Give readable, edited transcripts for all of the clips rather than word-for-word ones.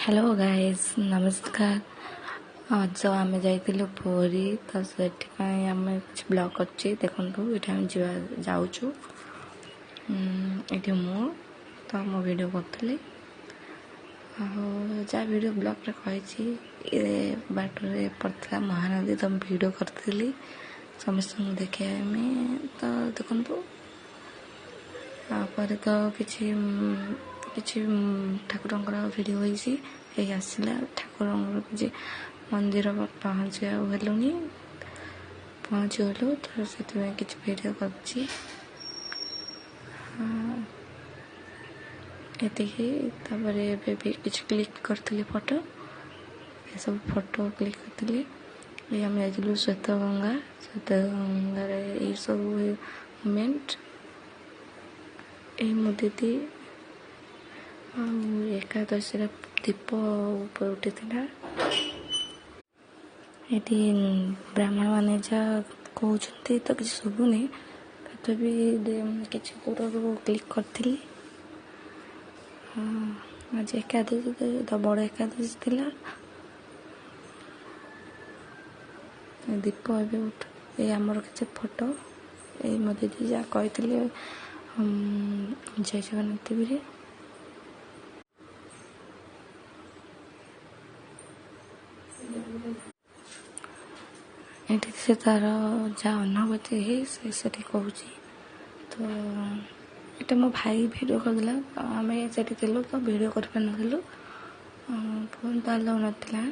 Hello guys, ନମସ୍କାର। ଆଜ ଆମେ ଯାଇଥିଲୁ ପୁରୀ, ତ ସେଥିପାଇଁ ଆମେ କିଛି ବ୍ଲଗ୍ କରିଛି। ଦେଖନ୍ତୁ, ଏଇଠି ଆମେ ଯିବା ଯାଉଛୁ। ଏଇଠି ମୁଁ ତ ମୁଁ ଭିଡ଼ିଓ କରୁଥିଲି, ଆଉ ଯାହା ଭିଡ଼ିଓ ବ୍ଲଗ୍ରେ କହିଛି। ଏ ବାଟରେ ପଡ଼ିଥିଲା ମହାନଦୀ, ତ ମୁଁ ଭିଡ଼ିଓ କରିଥିଲି ସମସ୍ତଙ୍କୁ ଦେଖିବା ପାଇଁ। ତ ଦେଖନ୍ତୁ, ତାପରେ ତ କିଛି କିଛି ଠାକୁରଙ୍କର ଭିଡ଼ିଓ ହେଇଛି। ହେଇ ଆସିଲା ଠାକୁରଙ୍କର କିଛି ମନ୍ଦିର ପହଞ୍ଚିବାକୁ ହେଲୁଣି, ପହଞ୍ଚିଗଲୁ, ତ ସେଥିପାଇଁ କିଛି ଭିଡ଼ିଓ କରିଛି ଏତିକି। ତାପରେ ଏବେ ବି କିଛି କ୍ଲିକ୍ କରିଥିଲି ଫଟୋ, ଏସବୁ ଫଟୋ କ୍ଲିକ୍ କରିଥିଲି। ଏଇ ଆମେ ଯାଇଥିଲୁ ଶ୍ୱେତଗଙ୍ଗା। ଶ୍ୱେତଗଙ୍ଗାରେ ଏଇସବୁ ମୁମେଣ୍ଟ। ଏଇ ମୋ ଦିଦି। ଆଉ ଏକାଦଶୀର ଦୀପ ଉପରେ ଉଠିଥିଲା। ଏଠି ବ୍ରାହ୍ମଣମାନେ ଯାହା କହୁଛନ୍ତି ତ କିଛି ଶୁଭୁନି, ତଥାପି କିଛି ଦୂରରୁ କ୍ଲିକ୍ କରିଥିଲି। ଆଜି ଏକାଦଶୀ ତ, ବଡ଼ ଏକାଦଶୀ ଥିଲା। ଦୀପ ଏବେ ଉଠ। ଏଇ ଆମର କିଛି ଫଟୋ। ଏଇ ମୋ ଦିଦି ଯାହା କହିଥିଲେ ଜୟ ଜଗନ୍ନାଥ ଟିଭିରେ। ଏଠି ସେ ତାର ଯାହା ଅନୁଭୂତି ହେଇ ସେ ସେଠି କହୁଛି। ତ ଏଇଟା ମୋ ଭାଇ ଭିଡ଼ିଓ କରିଦେଲା। ଆମେ ସେଠି ଥିଲୁ ତ ଭିଡ଼ିଓ କରିପାରିନଥିଲୁ, ଫୋନ୍ ତ ଆଲାଉ ନଥିଲା।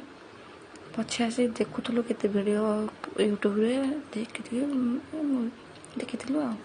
ପଛେ ଆସି ଦେଖୁଥିଲୁ କେତେ ଭିଡ଼ିଓ ୟୁଟ୍ୟୁବରେ ଦେଖିଥିଲୁ ଆଉ।